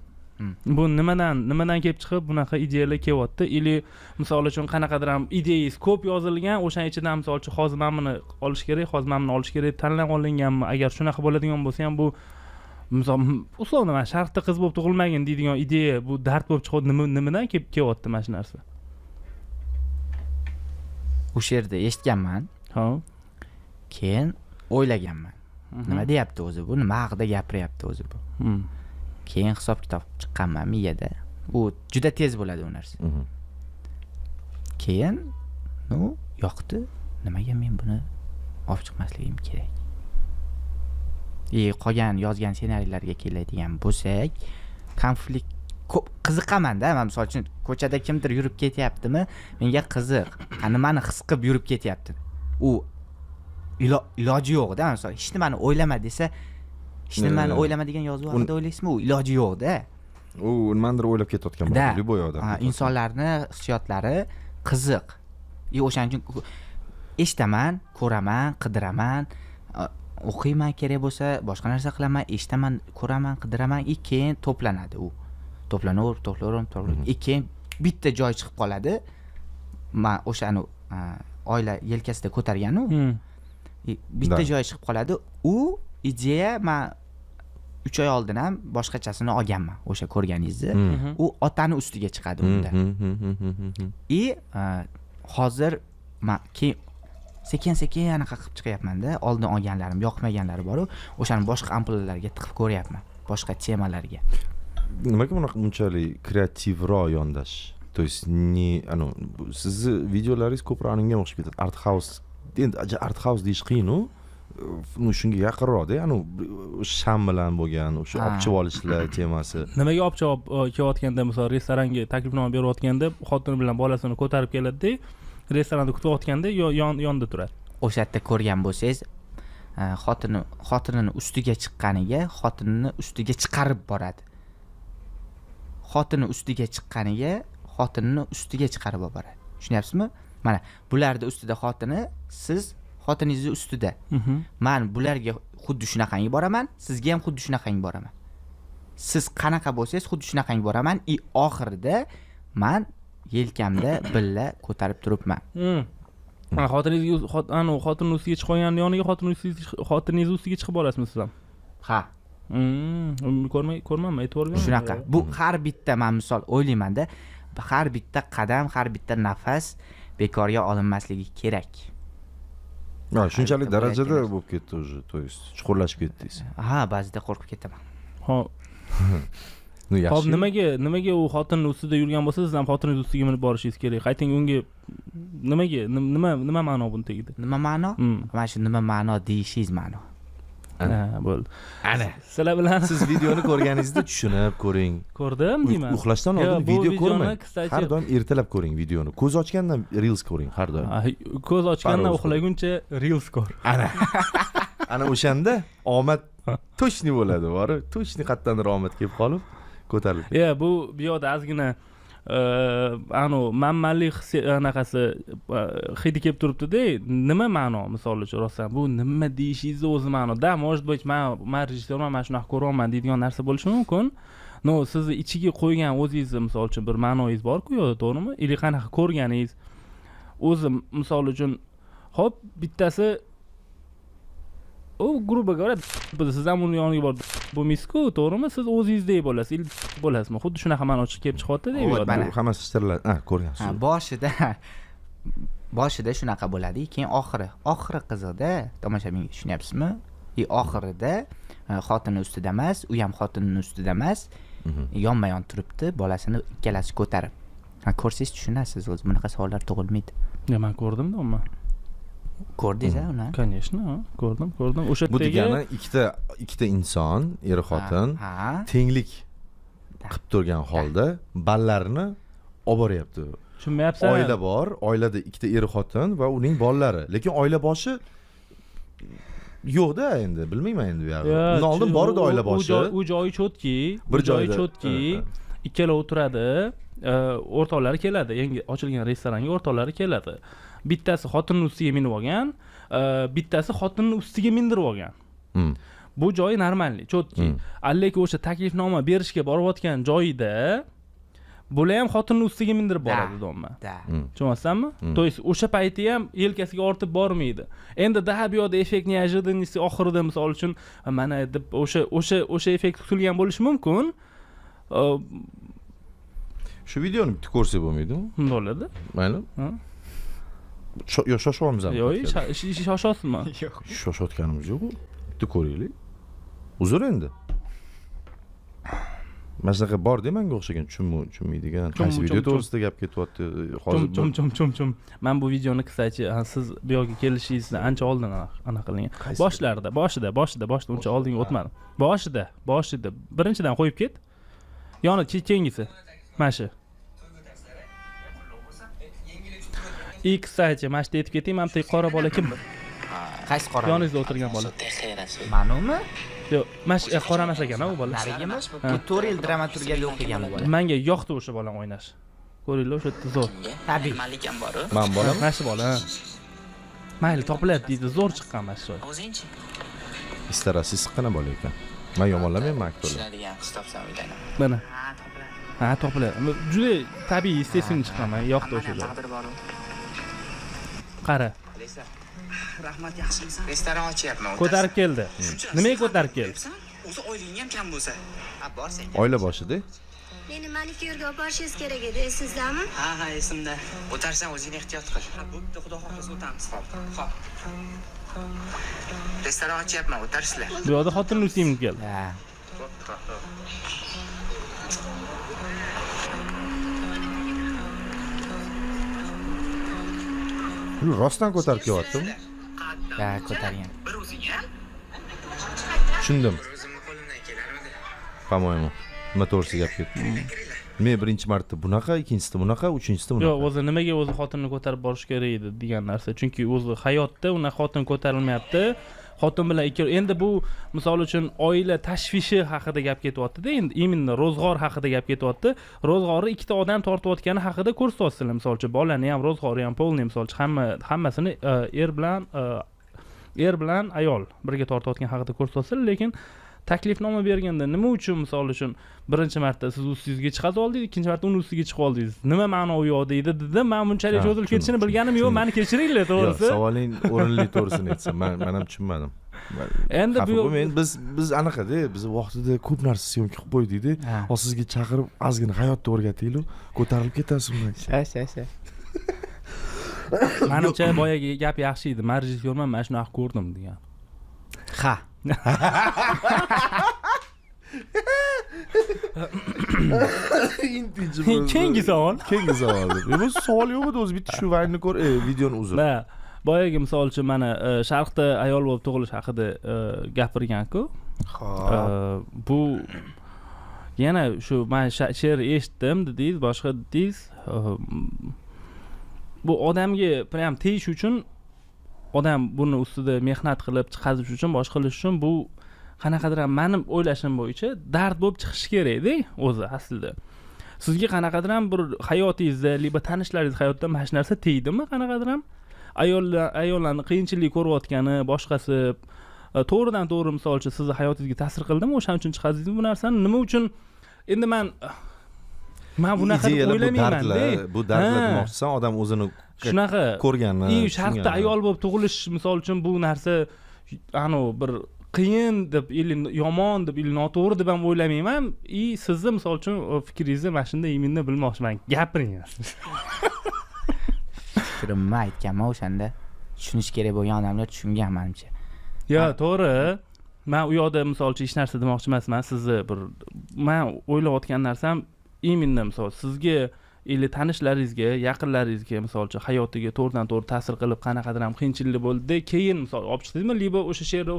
Bu nimadan kelib chiqib bunaqa ideyalar kelyapti? Или, misol uchun, qanaqadir ham ideyangiz ko'p yozilgan, o'shani ichidan, misol uchun, hozir mana buni olish kerak, hozir mana buni olish kerak deb tanlab olinganmi? Agar shunaqa bo'ladigan bo'lsa ham, bu, misol, условно, mana sharqda qiz bo'lib tug'ilmagin deydigan ideya, bu dard bo'lib chiqyapti. Nimadan kelib kelyapti mana shu narsa? O'sha yerda eshitganman. Keyin o'ylaganman, nima deyapti o'zi bu, nima haqida gapiryapti o'zi bu? Keyin hisob kitob chiqqanman miyada. U juda tez bo'ladi u narsa. Keyin, ну, yoqdi. Nimaga men buni olib chiqmasligim kerak? И qolgan yozgan ssenariylarga keladigan bo'lsak, konflikt ko'p qiziqamanda man. Misol uchun, ko'chada kimdir yurib ketyaptimi, menga qiziq, nimani his qilib yurib ketyapti. U iloji yo'qda. Misol, hech nimani o'ylama desa, hech nimani o'ylama degan yozuv haqida o'ylaysizmi? U iloji yo'qda. U nimanidir o'ylab ketayotgan Да. bo'ladi любой odam. Ha, insonlarni hissiyotlari qiziq и o'shaning uchun eshitaman, ko'raman, qidiraman, o'qiyman, kerak bo'lsa boshqa narsa qilaman, eshitaman, ko'raman, qidiraman и keyin to'planadi u, to'planaverib, to'planaverib, to'planib и keyin bitta joy chiqib qoladi. Man o'shani oila yelkasida ko'targanu и bitta joy chiqib qoladi. U ideya man 3 oy oldin ham boshqachasini olganman, o'sha ko'rganingizni. U otani ustiga chiqadi unda. И hozir man keyin sekin sekin anaqa qilib chiqyapmanda. Oldin olganlarim yoqmaganlari boru, o'shani boshqa amplualarga tiqib ko'ryapman, boshqa temalarga. Nimaga bunaqa bunchalik kreativroq yondash? То есть не anu, sizni videolaringiz ko'proq anunga ham o'xshab ketadi, art house. Endi art house deyish qiyinu, ну, shunga yaqinroqda, anu sham bilan bo'lgan o'sha olib chiqib olishlar temasi. Nimaga olib chiqib kelayotganda, misol, restoranga taklifnoma berayotganda xotini bilan bolasini ko'tarib keladida, restoranda kutayotganda yonida turadi? O'sha yerda ko'rgan bo'lsangiz, xotini, xotinini ustiga chiqqaniga, xotinini ustiga chiqarib boradi. Xotini ustiga chiqqaniga, xotinini ustiga chiqarib olib boradi, tushunyapsizmi? Mana bularni ustida xotini, siz xotiningizni ustida. Man bularga xuddi shunaqangi boraman, sizga ham xuddi shunaqangi boraman. Siz qanaqa bo'lsangiz, xuddi shunaqangi boraman и oxirida man yelkamda billa ko'tarib turibman. Ha, xotiningizga anavi xotinni ustiga chiqib olganni yoniga xotiningizni ustiga chiqib borasizmi siz ham? Ha. Ko'rmay, ko'rmanman, e'tibor bermadim. Shunaqa. Bu har bitta, man misol o'ylaymanda, har bitta qadam, har bitta nafas bekorga olinmasligi kerak. Ha, shunchalik bitta darajada bo'layotgan. bo'lib ketdi уже, то есть chuqurlashib ketdingiz. Ha, ba'zida qo'rqib ketaman. Hop. Ну, yaxshi. Hop, nimaga u xotinni ustida yurgan bo'lsa, siz ham xotiningiz ustiga minib borishingiz kerak? Qayting unga, nimaga, nima ma'no buni tagida? Nima ma'no? Mana shu nima ma'no deyishingiz ma'no. Ha, bo'ldi. Ana. Sizlar bilan Siz videoni ko'rganingizda tushunib ko'ring. Ko'rdim deyman. Uxlashdan Yo, oldin bu video videoni, ko'rmang. кстати- Har doim ertalab ko'ring videoni. Ko'z ochgandan reels ko'ring har doim. Ha, ko'z ochgandan Parvoz. Uxlaguncha reels ko'r. Ana. Ana o'shanda omad точный bo'ladi, borib, точный qayerdandir omad kelib qolib, ko'tarilib. Ya, bu yoqda ozgina anu manmanlik anaqasi hidi kelib turibdida. Nima ma'no, misol uchun, rostdan bu nima deyishingizni o'zi ma'no да. Может быть, man rejissyorman, man shunaqa ko'ryapman deydigan narsa bo'lishi mumkin, но sizni ichiga qo'ygan o'zingizni, misol uchun, bir ma'noyingiz borku yo'q, to'g'rimi? Или qanaqa ko'rganingiz o'zi, misol uchun, ho'p, bittasi u, грубо говоря, siz ham uni yoniga borib bo'lmaysizku, to'g'rimi? Siz o'zingizdek bo'lasiz или bo'lasizmi? Xuddi shunaqa ma'no chiqib kelib chiqyaptida bu Вот, yoqda. mana. Bu hammasi shitirladi. Ha, ko'rgansiz. Ha, boshida shunaqa bo'ladi, keyin oxiri qiziqda tomoshabinga, tushunyapsizmi? И oxirida xotini ustida emas, u ham xotinini ustida emas, yonma yon turibdi, bolasini ikkalasi ko'tarib. Ha, ko'rsangiz tushunasiz o'zi, bunaqa savollar tug'ilmaydi. Ya, man ko'rdimda umuman. Ko'rdingiz a uni? Конечно, ko'rdim, ko'rdim o'sha Bu yerdagi. degani ikkita inson, er xotin tenglik qilib turgan holda ballarini olib boryapti. Tushunmayapsan. Oila bor, oilada ikkita er xotin va uning bolalari. Lekin oila boshi yo'qda endi, bilmayman endi bu yog'ini. Ya, Undan oldin bor edi oila u boshi. U joyi чёткий, Bir u joyi joyda. чёткий. Ha, ha. Ikkalovi turadi, o'rtoqlari keladi, yangi ochilgan restoranga o'rtoqlari keladi. Bittasi xotinni ustiga minib olgan, bittasi xotinni ustiga mindirib olgan. Bu joyi нормальный, чёткий. Lekin o'sha taklifnoma berishga borayotgan joyida bular ham xotinni ustiga mindirib boradi domma. Да. Tushunyapsanmi? То есть o'sha payti ham yelkasiga ortib bormaydi endi да. Bu yoqda эффект неожиданности, oxirida, misol uchun, mana deb o'sha effekt kutilgan bo'lishi mumkin. Shu videoni bitta ko'rsak bo'lmaydimi? Bo'ladi. Mayli. Ha? Yo, shoshyapmizmi? Yo'q, shoshasizmi? Shoshayotganimiz yo'q. Bitta ko'raylik. Uzr endi. Mana shunaqa borda manga o'xshagan tushunmaydigan. Chum, Qaysi video chum, chum. to'g'risida gap ketyapti hozir? Chum, chum, chum, chum. Man bu videoni, кстати, siz bu yoqqa kelishingizdan ancha oldin anaqa qilingan. Qaysi? Boshlarida, boshida, boshida, boshida, uncha oldinga o'tmadim. Boshida, boshida, birinchidan qo'yib ket yoni, keyingisi mana shu. И, кстати, mana shu yerda aytib ketay, mana bu qora bola kim? Qaysi qora? Yoningizda o'tirgan bola. Manumi? Yo'q, mana shu qora emas ekan u bola. Narigimi? Bu 4 yil dramaturgiyada o'qigan bu bola. Manga yoqdi o'sha bolani o'ynashi, ko'ringlar, o'sha yerda zo'r. Tabiiy. Malikam boru. Man bolam. Mana shu bola, ha. Mayli, topiladi deydi, zo'r chiqqan mana shu. O'zingchi? Istarasi issiqqina bola ekan. Man yomonlamayman aktyorlar. Tushunadigan qiz topsam uylanaman. Mana. Ha, topiladi. Ha, topiladi. Juda tabiiy, естественный chiqqan, manga yoqdi o'sha joy. Taqdir boru. Qara. Rahmat, yaxshimisan? Restoran ochyapman. Ko'tarib keldi. Nimaga ko'tarib keldi? O'zi oyliging ham kam bo'lsa. Ha, borsang. Oila boshida. Meni manikyurga olib borishingiz kerak edi, esizdami? Ha, esimda. O'tarsan, o'zingni ehtiyot qil. Ha, bo'pti, xudo xohlasa o'tamiz. Xo'p. Xo'p. Restoran ochyapman, o'tarsizlar. Bu yoqda xotinni ustiga minib keldi. Ha. Bo'pti, xo'p. Rostdan ko'tarib kelyaptimi? Ha, ko'targan. Bir o'zing, ha? Tushundim. Bir o'zimni qo'limdan kelarmidi? По-моему. Nima to'g'risida gap ketdi? Men birinchi marta bunaqa, ikkinchisida bunaqa, uchinchisida Yo'q, bunaqa. O'zi nimaga o'zi xotinni ko'tarib borish kerak edi degan narsa. Chunki o'zi hayotda unaqa xotin ko'tarilmayapti. Xotin bilan ikki, endi bu, misol uchun, oila tashvishi haqida gap ketyapti-da, endi именно ro'zg'or haqida gap ketyapti. Ro'zg'orni ikkita odam tortayotgani haqida ko'rsatyapsizlar, misol uchun, bolani ham, ro'zg'ori ham, полный, misol uchun, hammasini er bilan ayol birga tortayotgan haqida ko'rsatyapsizlar, lekin taklifnoma berganda nima uchun, misol uchun, birinchi marta siz ustingizga chiqazib oldingiz, ikkinchi marta uni ustiga chiqib oldingiz, nima ma'no u yoqda edi dedim. Man bunchalik Ha, cho'zilib ketishini tushundim, bilganim yo'q, tushundim. mani kechiringlar, Yo'q, to'g'risi. Savoling o'rinli, to'g'risini aytsam. Man ham tushunmadim. Endi Xafa bu bo'lmang, biz anaqada, biz vaqtida ko'p narsa съёмка qilib qo'ydikda. Ha. Hozir sizga chaqirib ozgina hayotni o'rgataylik, ko'tarilib ketasiz undan. Sha, sha, sha. Manimcha, boyagi gap yaxshi edi, man rejissyorman, man shunaqa ko'rdim degan. Ha. Keyingi savol. Keyingi savol. Yo'q, savol yo'q edi o'zi, bitta shu vaynni ko'r, videoni, uzr. Да. Boyagi, misol uchun, mana sharqda ayol bo'lib tug'ilish haqida gapirgan-ku. Ho'p. Bu yana shu man she'r eshitdim dedingiz, boshqa dedingiz. Bu odamga prям tegish uchun, odam buni ustida mehnat qilib chiqazish uchun, boshqa qilish uchun bu qanaqadir ham, mani o'ylashim bo'yicha, dard bo'lib chiqishi kerakda o'zi aslida. Sizga qanaqadir ham bir hayotingizda либо tanishlaringiz hayotida mana shu narsa tegdimi, qanaqadir ham ayollarni qiyinchilik ko'rayotgani, boshqasi, to'g'ridan to'g'ri, misol uchun, sizni hayotingizga ta'sir qildimi, o'shaning uchun chiqazdingizmi bu narsani? Nima uchun endi man bunaqa deb Ideyalar bu o'ylamayman-da. dardlar, bu dardlar Ha. demoqchisan, odam o'zini Shunaqa ko'rganini, и sharqda tushunganini. ayol bo'lib tug'ilish, misol uchun, bu narsa anavi bir qiyin deb или yomon deb или noto'g'ri deb ham o'ylamayman. И sizni, misol uchun, fikringizni mana shunda именно bilmoqchiman, gapiring. Fikrimni aytganman o'shanda. Tushunish kerak bo'lgan odamlar tushungan, manimcha. Yo, to'g'ri, man u yoqda, misol uchun, hech narsa demoqchi emasman. Sizni bir man o'ylayotgan narsam именно, misol, sizga или tanishlaringizga, yaqinlaringizga, misol uchun, hayotiga to'g'ridan to'g'ri ta'sir qilib, qanaqadir ham qiyinchilik bo'ldida, keyin, misol, olib chiqdingizmi, либо o'sha she'rni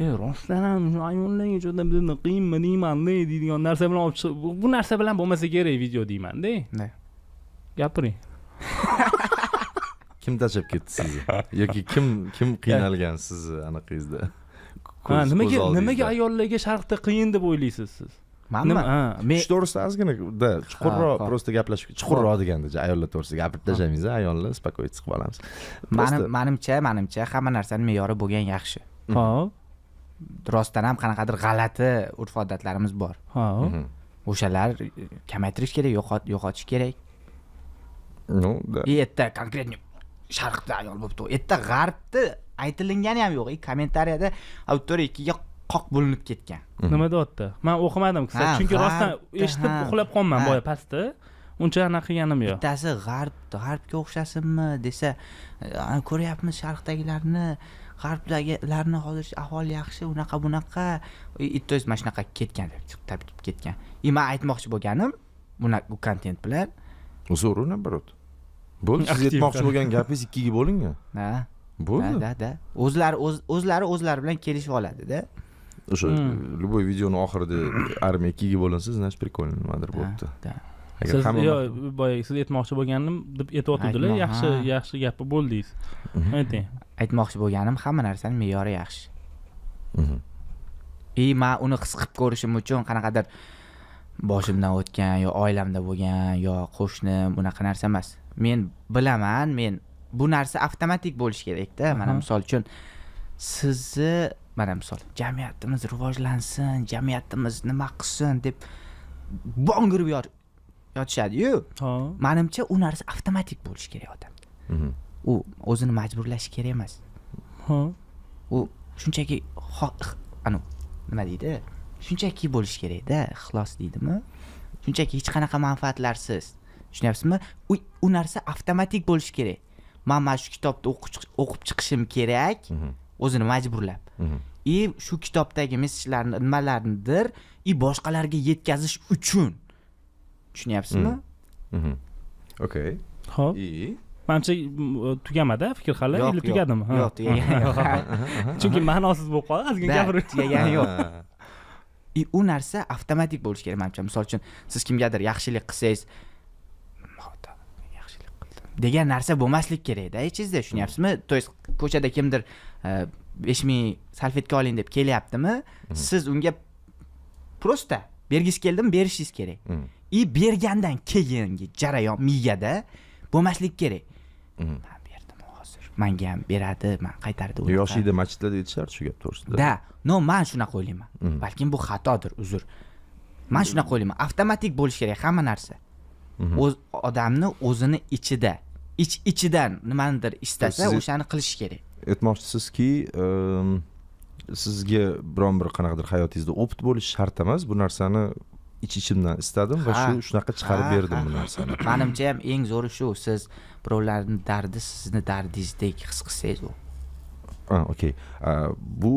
"E, rostdan ham shu ayollarga juda bizni qiyinmi deymanda" deydigan narsa bilan olib chiqib, bu narsa bilan bo'lmasa kerak video deymanda. Да. Gapiring. Kim tashlab ketdi sizni yoki kim qiynalgan sizni anaqangizda? Ha, nimaga Ko'z oldingizda. nimaga ayollarga sharqda qiyin deb o'ylaysiz siz? Manmi? Ha. Men Shu to'g'risida ozgina da chuqurroq Ha, просто gaplashib, chuqurroq deganda ayollar to'g'risida gapirib tashlaymiz, ayollar успокоиться qilib olamiz. Manimcha hamma narsani me'yori bo'lgan yaxshi. Rostdan ham qanaqadir g'alati urf odatlarimiz bor. O'shalar kamaytirish kerak, yo'qotish kerak. Ну да. И yerda конкретно sharqda ayol bo'lib tug', yerda g'arbda aytilingani ham yo'q. И kommentariyada auditoriya ikkiga qoq bo'linib ketgan. Nima deyapti, man o'qimadim, kстати, chunki rostdan g'arbda, eshitib uxlab qolman boya pastda, uncha anaqa qilganim yo'q. Bittasi g'arbga o'xshasinmi desa, "Ana, ko'ryapmiz sharqdagilarni, g'arbdagilarni hozir ahvoli yaxshi, unaqa bunaqa". И то есть mana shunaqa ketgan, topib ketgan. И man aytmoqchi bo'lganim bu kontent bilan Zo'ru, наоборот, bo'ldi, siz Aktiv. aytmoqchi bo'lgan gapingiz ikkiga bo'lingan. Ha. Bo'ldi. Да, o'zlari bilan kelishib oladida. O'sha любой videoni oxirida armiya ikkiga bo'linsa, значит, прикольно nimadir bo'libdi. Да. Agar Siz hamma yo'q, boya siz aytmoqchi bo'lganim deb aytyotgandilar. Yaxshi, yaxshi gapi bo'ldingiz, ayting. Aytmoqchi bo'lganim, hamma narsani me'yori yaxshi. И man uni his qilib ko'rishim uchun qanaqadir boshimdan o'tgan yo oilamda bo'lgan yo qo'shnim, unaqa narsa emas. Men bilaman, men bu narsa avtomatik bo'lishi kerakda. Mana, misol uchun, sizni, mana, misol, jamiyatimiz rivojlansin, jamiyatimiz nima qilsin deb bongirib yotishadiyu. Manimcha, u narsa avtomatik bo'lishi kerak odamda. U o'zini majburlashi kerak emas. U shunchaki anu nima deydi, shunchaki bo'lishi kerakda, ixlos deydimi, shunchaki hech qanaqa manfaatlarsiz, tushunyapsizmi? U narsa avtomatik bo'lishi kerak. Man mana shu kitobni o'qib chiqishim kerak, o'zini majburlab, и shu kitobdagi messejlarni, nimalarnidir и boshqalarga yetkazish uchun, tushunyapsizmi? Okey. Ho'p. И Manimcha, tugamadi fikr hali Yo'q, или yo'q. tugadimi? Ha. Yo'q, tugagani yo'q. Chunki ma'nosiz bo'lib qoldi ozgina Да, gapirib. tugagani yo'q. И u narsa avtomatik bo'lishi kerak, manimcha. Misol uchun, siz kimgadir yaxshilik qilsangiz, "Xudo, yaxshilik qildim" degan narsa bo'lmaslik kerakda ichingizda, tushunyapsizmi? То есть ko'chada kimdir 5000 salfetka oling deb kelyaptimi, siz unga просто bergisi keldimi, berishingiz kerak. И bergandan keyingi jarayon miyada bo'lmaslik kerak: "Man berdim, hozir manga ham beradi, man qaytardi unaqa." Yoshlikda masjidlarda aytishardi shu gap to'g'risida. Да, но man shunaqa o'ylayman. Balkim bu xatodir, uzr. Man shunaqa o'ylayman, avtomatik bo'lishi kerak hamma narsa. O'z odamni o'zini ichida, ich ichidan nimanidir istasa, o'shani qilishi kerak. Aytmoqchisizki, sizga biron bir qanaqadir hayotingizda опыт bo'lishi shart emas, bu narsani ich ichimdan istadim va shu shunaqa chiqarib berdim bu narsani. Manimcha ham eng zo'ri shu, siz birovlarni dardi sizni dardingizdek his qilsangiz u Ha, okey. Bu